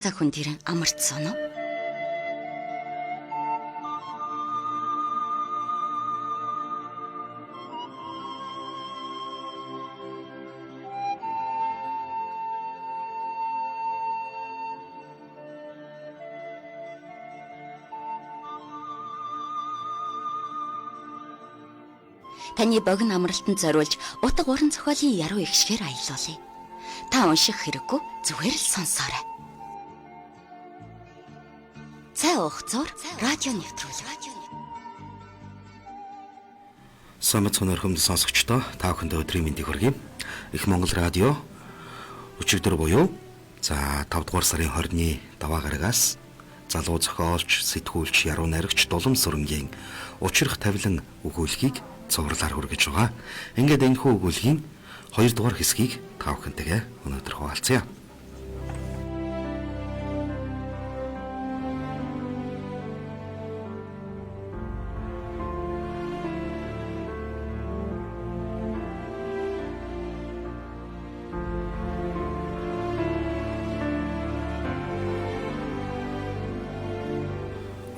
Хүн тэр амарцсан уу? Таны богино амралтанд зориулж утга уран зохиолын яруу эгшгээр аялуулъя. Та унших хэрэггүй, зүгээр л сонсоорой. Цай уух зур радио нэвтрүүлэг. Самбат сонорхомд сонсогчдоо та бүхэнд өдрийн мэндийг хүргэе. Их Монгол радио өчигдөр буюу за 5 дугаар сарын 20-ны даваа гарагаас залуу зохиолч, сэтгүүлч, яруу найрагч Дулам Сүрэнгийн учрах тавилан өгүүлгийг цувралаар хүргэж байгаа. Ингээд энэхүү өгүүлгийн 2 дугаар хэсгийг та бүхэнтэйгээ өнөөдөр хуваалцъя.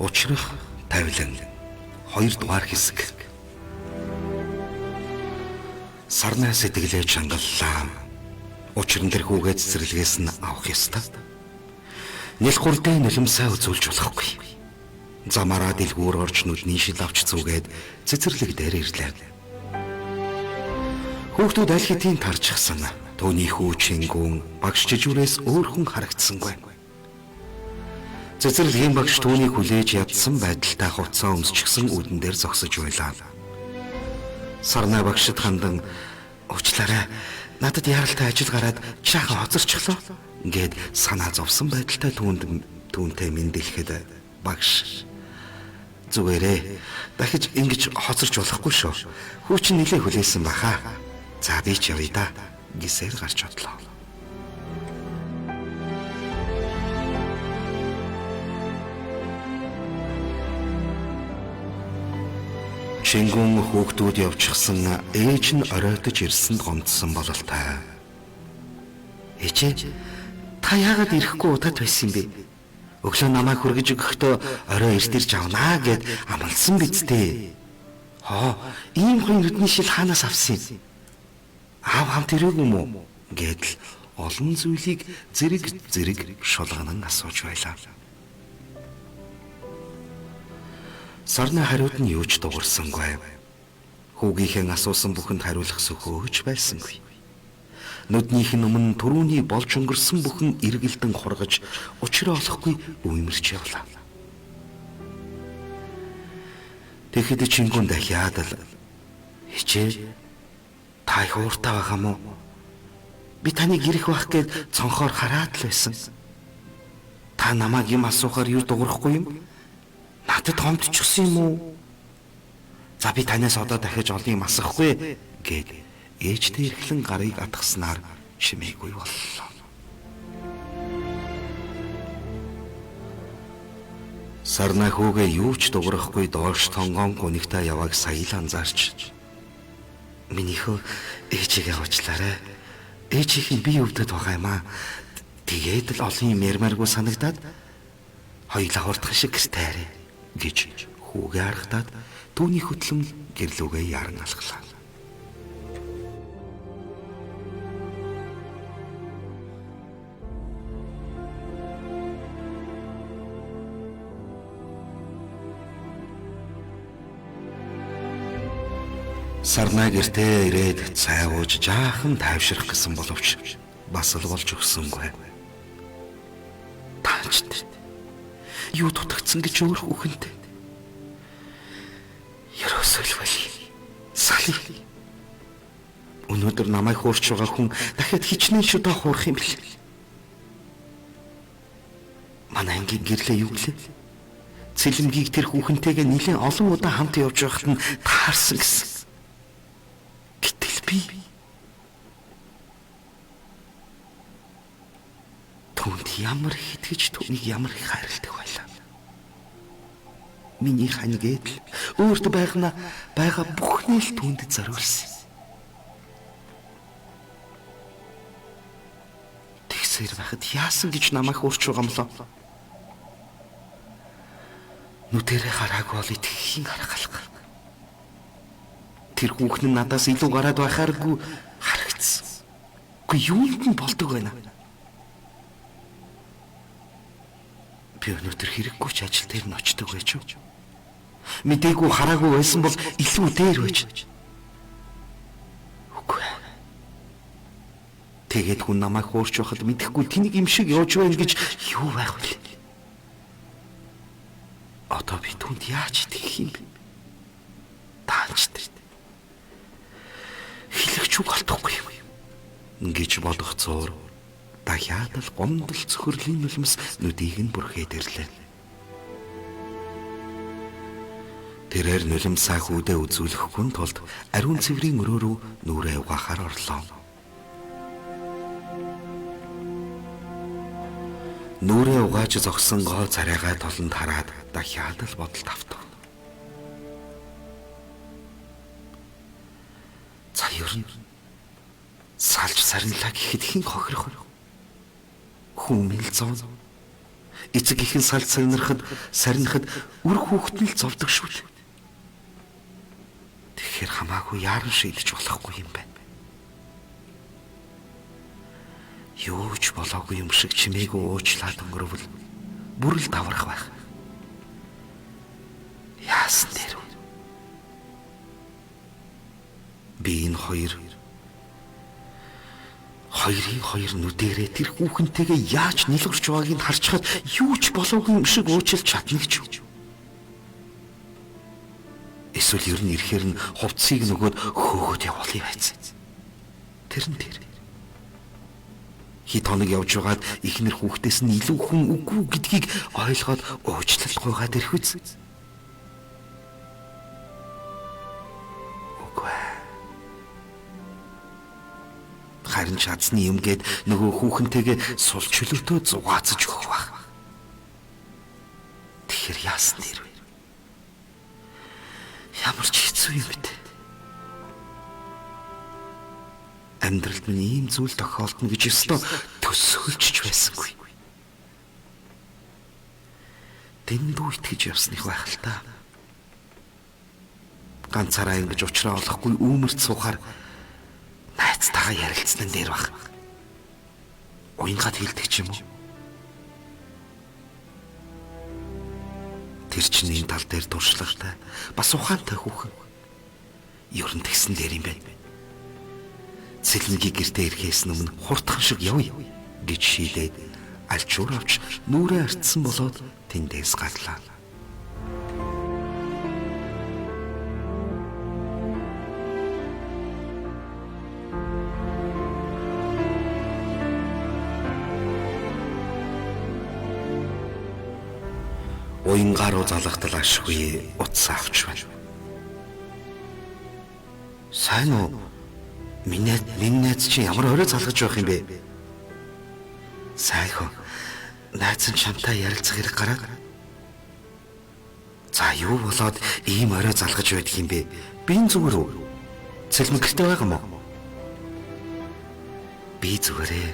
Учрах тавилан 2 дугаар хэсэг. Сарнай сэтгэлээ чангаллаа. Учир нь тэр хүүгээ цэцэрлэгээс нь авах ёстой. Нэлхүрдээ нулимсаа үзүүлж болохгүй. Замаараа дэлгүүр орж нүдний шил авч зүгээд цэцэрлэг дээр ирлээ. Хүүхдүүд аль хэдийн тарчихсан. Түүний хүү Чингүн багш жижүүрээс өөр хүн харагдсангүй. Цэцэрлэгийн багш түүнийг хүлээж ядсан байдалтай хувцаа өмсчихсэн үүдэн дээр зогсож байлаа. Сарнай багшид хандан "Уучлаарай, надад яаралтай ажил гараад жаахан хоцорчихлоо" гээд санаа зовсон байдалтай түүнтэй мэндэлэхэд багш "Зүгээрээ, дахиж ингэж хоцорч болохгүй шүү. Хүү чинь нилээ хүлээсэн баха. За би ч явъя да" гэсээр гарч одлоо. Чингүн хүүхдүүд явчихсан ээж нь оройтож ирсэнд гомдсон бололтой. "Ээжээ, та яагаад ирэхгүй удаад байсан юм бэ? Өглөө намайг хүргэж өгөхдөө орой эрт ирж авнаа гэд амласан биз дээ. Хоо, ийм гоё нүдний шил хаанаас авсан юм? Аав хамт ирээгүй юм уу?" гэдэл олон зүйлийг зэрэг зэрэг шулганан асууж байлаа. Сарнай хариуд нь юу ч дуурсангүй. Хүүгийнхэн асуусан бүхэнд хариулах сөхөөж байсангүй. Нүднийх нь өмнө түрүүний болж өнгөрсөн бүхэн эргэлдэн хургаж учраа олохгүй үмэрч явлаа. Тэгэхэд Чингүн дахиад л "Хичээ, та их ууртай байгаа мó? Би таныг ирэх байх гээд цонхоор хараад л байсан. Та намайг юм асуухаар юу дуурахгүй юм? Надад гомдчихсон юм уу? За би танаас одоо дахиж олон юм асахгүй" гэд ээжтэй эрхлэн гарыг атгахснаар чимээгүй боллоо. Сарнай хүүгээ юу ч дуурахгүй доош тонгоон гунигтай явааг сая л анзаарч "Миний хөө ээжигээ уучлаарай. Ээжийнх нь би өвдөд байгаа юм аа. Тэгээд л олон юм ярмааргүй санагдаад хоёулаа хурдхан шиг гэртээ" гэж хүүгээ аргадаад түүний хөтлөн гэрлүүгээ яран алхлаа. Сарнай гэртээ ирээд цай ууж жаахан тайвшрах гэсэн боловч бас л болж өгсөнгүй. Таанчт юу дутагдсан гэж өөр хүүхэнтэй. Ерөөсөө л бали. Сали. Өнөөдөр намайг хуурч байгаа хүн дахиад хичнээн шүдэ хуурах юм бэл. Манай ангийн гэрлээ юу гэлээ? Цэлмгийг тэр хүүхэнтэйгээ нэлээд олон удаа хамт явж байхад нь таарсан гэсэн. Гэтэл би түүнд ямар их итгэж түүнийг ямар их хайрладаг байлаа. Миний хань гэдэл өөрт байгаа бүхнийг л түүнд зориулсан. Тэгсээр Тэгсээр байхад яасан гэж намайг хуурч байгаа юм лоо? Нүдэрээ хараагүй бол итгэхийн арга алга. Тэр хүүхэн нь надаас илүү гараад байхааргүй харагдсан. Үгүй юунд нь болдог байна. Би өнөөдөр хэрэггүй ч ажил дээр нь очдог байж юу? Мэдээгүй хараагүй байсан бол илүү дээр байж. Үгүй. Тэгээд хүн намайг хуурч байхад мэдэхгүй тэнийг юм шиг явж байна гэж юу байх вэ? Одоо би түнд яаж итгэх юм бэ? Таанчтай. Хэлэх ч үг олдохгүй юм гэж бодох зур дахиад л гомдол цөхрөлийн нулимс нүдийг нь бүрхээд ирлээ. Тэрээр нулимсаа хүүдээ үзүүлэхгүй тулд ариун цэврийн өрөө рүү нүрээ угаахаар орлоо. Нүрээ угааж зогсон гоо царайгаа толонд хараад дахиад л бодолд автав. За ер нь салж сарнилаа гэхэд хэн хохирох вэ? Хүн л зовно. Эцэг их нь салж сарнихад үр хүүхэд нь л зовдөг шүү дээ. Тэгэхээр хамаагүй яаран шийдэж болохгүй юм байна. Юу ч болоогүй юм шиг чимээгүй уучлаад өнгөрөвөл бүр л даврах байх. Яасан дээр вэ? Би энэ хоёрын хоёр нүдэрээ тэр хүүхэнтэйгээ яаж нэлгэрч байгааг нь харчхад юу ч болоогүй юм шиг уучлж чадна гэж юу? Эсвэл ер нь ирэхээр нь хувцсыг нөгөөд хөөгөөд явуулъя байцсан. Тэр нь тэр. Хэд хоног явж байгаад эхнэр хүүхдээс нь илүү хүн үгүй гэдгийг ойлгоод уучлал гуйгаад ирэх үз. Үгүй. Харин чадсны юм гээд нөгөө хүүхэнтэйгээ сул чөлөөтөө зугаацаж өгөх байх. Тэгэхээр яасан дээр вэ? Ямар ч хэцүү юм бэ? Амьдралд минь ийм зүйл тохиолдно гэж ёстой төсөөлж байсангүй. Дэндүү итгэж явсных байх л та. Ганцаараа ингэж уучраа олохгүй үүмэрч суухаар найзтайгаа ярилцсан дээр баг. Уянгаад хэлдэг ч юм уу? Тэр чинь энэ тал дээр туршлагатай, бас ухаантай хүүхэн. Ер нь тэгсэн дээр юм байна. Цэлмэгийг гэртээ ирэхээс өмнө хурдхан шиг явъя гэж шийдээд альчуур авч нүрээ артсан болоод тэндээс гарлаа. Уянгаа руу залгатал ашгүй утас авч байна. Сайн уу? Миний найз чи ямар орой залгаж байх юм бэ? Сайхан. Найз нь чамтай ярилцах хэрэг гараад. За юу болоод ийм орой залгаж байдаг юм бэ? Би энэ зүгээр үү? Цэлмэг гэртээ байгаа юм уу? Би зүгээрээ.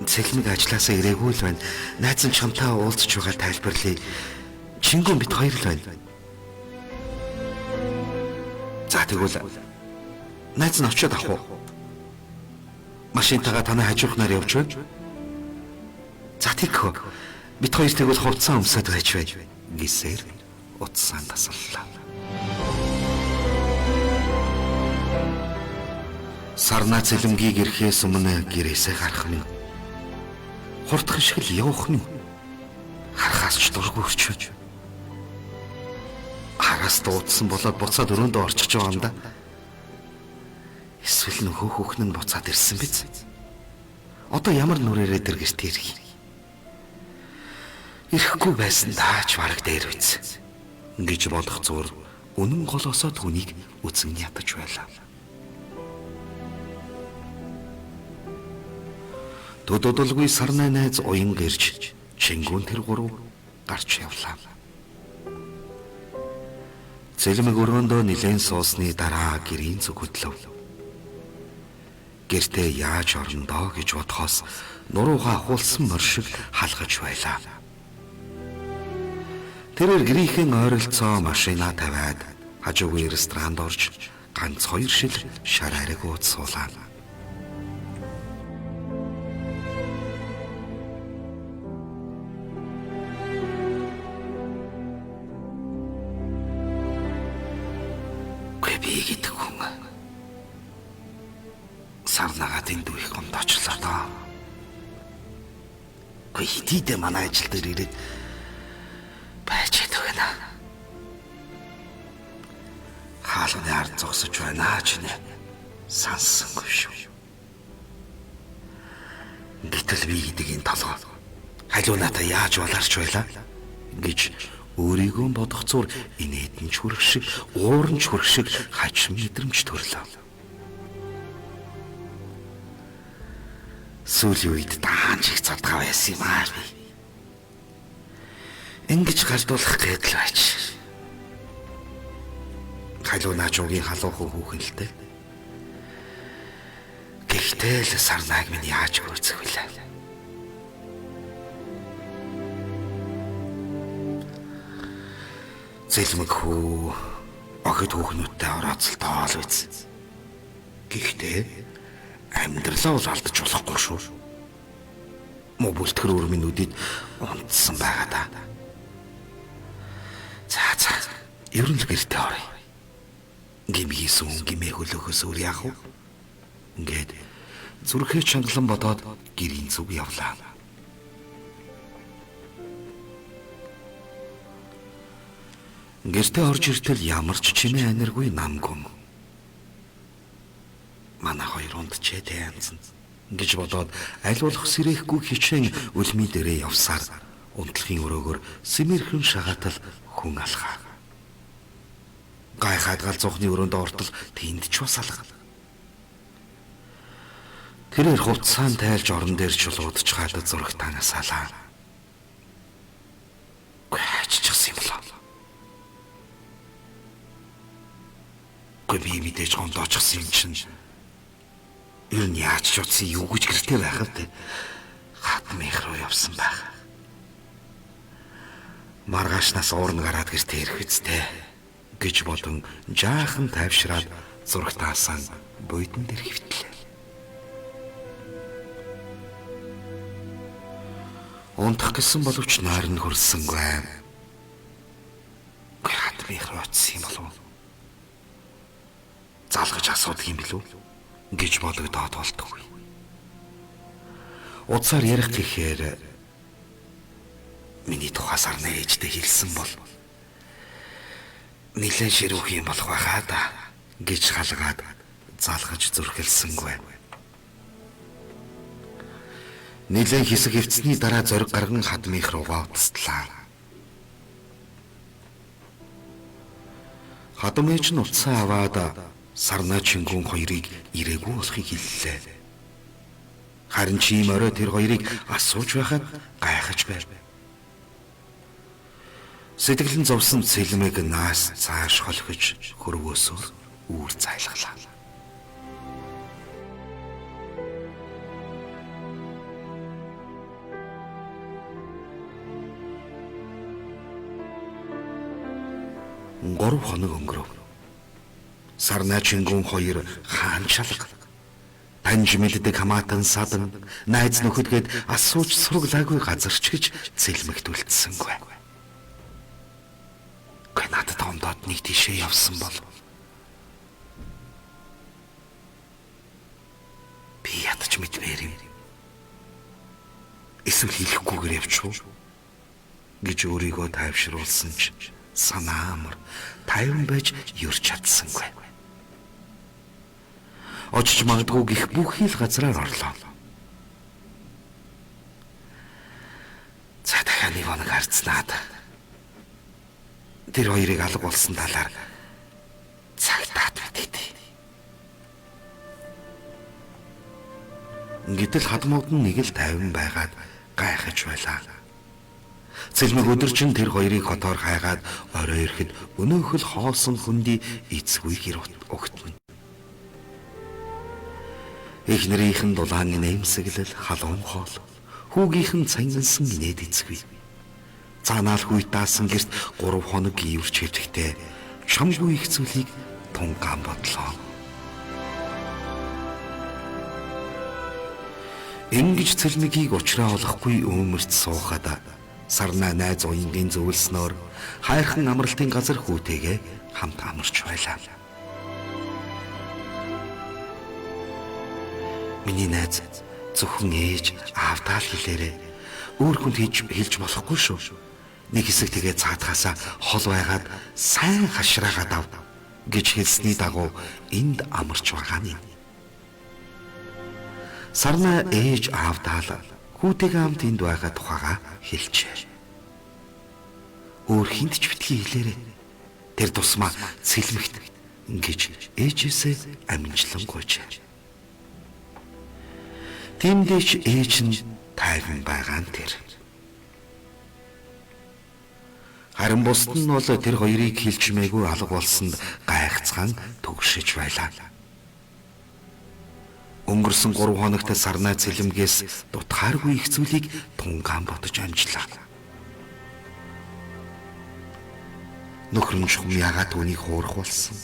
Цэлмэг ажилласаа ирээгүй л байна. Найз нь чамтай уулзч байгаа тайлбарлая. Чингүн бит хоёр л байна. За тэгвэл найз нь очиод авах уу? Машинтайгаа танай хажуухнаар явж байна. За тэгхөө. Бит хоёр тэгвэл хувцас өмсөд байж бай гэсээр утсаан тасаллаа. Сарнаа цэлмгийг ирэхээс өмнө гэрээсээ гарах минь. Хурдхан шиг л явах минь. Харахаас ч дургүй өрчөөж. Хараас дуудсан болоод буцаад өрөөндөө орчихж байгаа юм да. Эсвэл нөхөө хүүхэн нь буцаад ирсэн биз? Одоо ямар нүрээрээ тэр гэрт ирэх юм? Ирэхгүй байсан даач бараг дээр үз гэж бодох зур үнэн голоосоо түүнийг үзэн ядаж байлаа. Төдөлгүй сарнай найз уян гэрч чингүн тэр гурав гарч явлаа. Цэлмэг өрөөндөө нилээн суусны дараа гэрийн зүг хөдлөв. Гэртээ яаж орно доо гэж бодхоос нуруугаа ахуулсан морь шиг халгаж байлаа. Тэрээр гэрийнхэн ойролцоо машина тавиад хажуугийн ресторанд орж ганц хоёр шил шар ариг ууж суулаа. Гүй би гэдэг хүн сарнагаа дэндүү их гомдоочлоо доо. Гүй хэдийдээ манай ажил дээр ирээд байж байдаг гэнэ. Хаалганы ард зогсож байна ч нэ. Санссангүй шүү. Гэтэл би гэдэг энэ толгой халиу натаа яаж баларч байлаа гэж өөрийгөө бодох зур инээдэн ч хүрэх шиг, ууран ч хүрэх шиг хачин мэдрэмж төрлөө. Сүүлийн үед даанч их задгаа байсан юм аа би. Ингэж галдуулах гээд л байж. Халиу наачуугийн халуухан хүүхэн л дээ. Гэхдээ л сарнайг минь яаж гүйцэх вүлээ? Зэлмэг хүү охид хүүхнүүдтэй орооцолтоо л биз. Гэхдээ амьдралаа бол алдаж болохгүй шүү. Муу бүлтгэр өрмийн нүдэд унтсан байгаа да. За за, ер нь л гэртээ оръё. Гимгийсэн гимээ хөлөөхөөс өөр яах вэ? Ингээд зүрхээ чангалан бодоод гэрийн зүг явлаа. Гэртээ орж иртэл ямар ч чимээ аниргүй нам гүм. Манай хоёр унтчээ тэ янзан гэж бодоод аль болох сэрэхгүй хичээн үлмий дээрээ явсаар унтлахын өрөөгөр сэмэрхэн шагаатал хүн алхаа. Гайхаад галзуухны өрөөнд ортол тэнд ч бас алга. Тэрээр хувцсаан тайлж орон дээр чулуудчгаад зурагтаан асаалаа. Гүй хайчихсан юм болоо. Гүй би мэдээж гомдоочихсан юм чинь. Ер нь яаж ч утсан юу гэж гэртээ байх вэ? Хатмынх руу явсан байх. Маргаашнаас уурн гараад гэртээ ирэх үстэй гэж бодон жаахан тайвшраад зурагтаасан буйдан дээр хөвтлээ. Унтах гэсэн боловч нойр нь хөрсөнгүй. Гүй хатмынх руу очсон юм болов уу? Залгаж асуудаг юм билүү гэж бодогдоод болтгүй. Утсаар ярих гэхээр миний тухай сарны ээжтэй хэлсэн бол нэлээд ширүүх юм болох байхаа да гэж халгаад залгаж зүрхэлсэнгүй. Нэлээд хэсэг хэвцсний дараа зориг гарган хадмынх руугаа утастлаа. Хадам ээж нь утсаа аваад сарнаа чингүн хоёрыг ирээгүй болохыг хэллээ. Харин чи ийм орой тэр хоёрыг асууж байхад гайхаж байв. Сэтгэл нь зовсон цэлмэг наас цааш холхиж хөрвөөсөөр үүр зайлглаа. Гурав хоног өнгөрөв. Сарнаа чингүн хоёр хаан чалга. Таньж мэддэг хамаатан садан найз нөхөдгээд асууж сурглаагүй газарч гэж цэлмэгт үлдсэнгүй. Гүй надад гомдоод нэг тийшээ явсан бол би ядаж мэдмээр юм. Эсвэл хэлэхгүйгээр явчих уу гэж өөрийгөө тайвшруулсан ч санаа амар тайван байж юрч чадсангүй. Очиж магадгүй гих бүхий л газраар орлоо. За дахиад нэг хоног харцнаад тэр хоёрыг алга болсон талаар цагтаад мэдээ. Гэтэл хадмууд нь нэг л тайван байгаад гайхаж байлаа. Цэлмэг өдөржин тэр хоёрыг хотоор хайгаад орой ирэхэд өнөөхөл хоосон хүндий эцгүй гэр угтна. Эхнэрийнх нь дулаан нэмсэглэл халуун хоол, хүүгийнх нь цангалсан инээд эцгүй. Цаанаал хүйт даасан гэрт 3 хоног гийвэрч хэвтэхдээ чамгүй их зүйлийг тунгаан бодлоо. Ингэж цэлмэгийг учраа олохгүй өмөрт суухад Сарнай найз уянгийн зөвлснөөр хайрхан амралтын газар хүүтэйгээ хамт амарч байлаа. Миний найз зөвхөн ээж аавдаа л хэлээрээ өөр хүнд хэлж болохгүй шүү. Нэг хэсэг тэгээ цаадхаасаа хол байгаад сайн хашраагаад ав гэж хэлсний дагуу энд амарч байгаа нь. Сарнай ээж аавдаа л хүүтэйгээ хамт энд байгаа тухайгаа хэлжээ. Өөр хинт ч битгий хэлээрэй. Тэр тусмаа цэлмэгт ингэж ээжээсээ амжилан гуйжээ. Тиймдээ ч ээж нь тайван байгаа нь тэр. Харин бусд нь бол тэр хоёрыг хэлчмээгүй алга болсонд гайхацгаан төгшөж байлаа. Өнгөрсөн 3 хоногт Сарнай цэлмгээс дутхааргүй их зүйлийг тунгаан бодож амжлаа. Нөхөр нь чухам яагаад түүнийг хуурах болсон?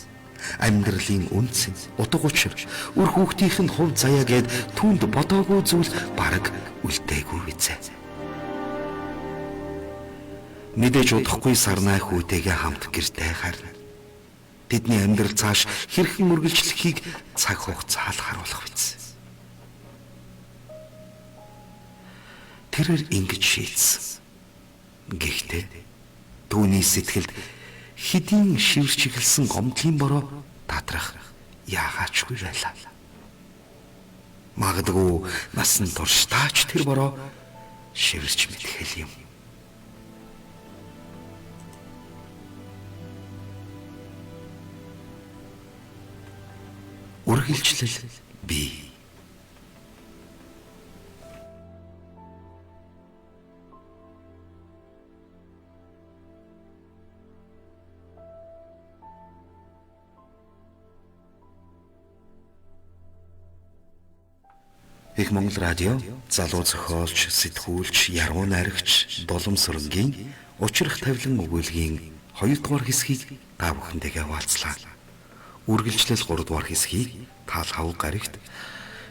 Амьдралын үнц, утга учир, үр хүүхдийнх нь хувь заяа гэд түүнд бодоогүй зүйл бараг үлдээгүй визээ. Мэдээж удахгүй Сарнай хүүтэйгээ хамт гэртээ харна. Тэдний амьдрал цааш хэрхэн үргэлжлэхийг цаг хугацаа л харуулах биз. Тэрээр ингэж шийдсэн. Гэхдээ түүний сэтгэлд хэдийн шивэрч эхэлсэн гомдлын бороо татрах яагаачгүй байлаа. Магадгүй насан туршдаа ч тэр бороо шивэрч мэдхэл юм. Үргэлжлэл бий. Их Монгол радио залуу зохиолч, сэтгүүлч, яруу найрагч Дулам Сүрэнгийн Учрах тавилан өгүүлгийн 2 дугаар хэсгийг та бүхэнтэйгээ хуваалцлаа. Үргэлжлэл 3 дугаар хэсгийг таал хав гарагт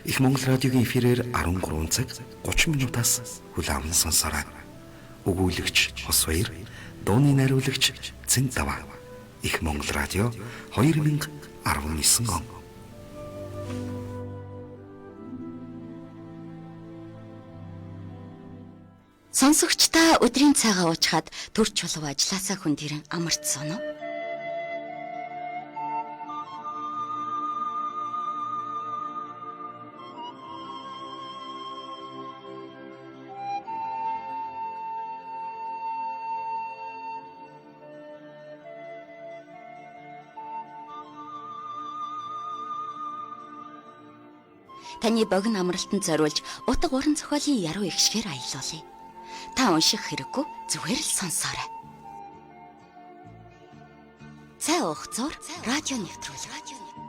Их Монгол радиогийн эфирээр 13 цаг 30 минутаас хүлээн сонсоорой. Өгүүлэгч Хосбаяр, дууны найруулагч Цэнтава. Их Монгол радио 2019 он. Сонсогч та өдрийн цагаа уучхад төр чулуу ажилласаа хүн тэрэн амарцсан уу? Таны богино амралтанд зориулж утга уран зохиолын яруу эгшгээр аялуулъя. Та унших хэрэггүй зүгээр л сонсоорой. Цай уух зур радио нэвтрүүлэг.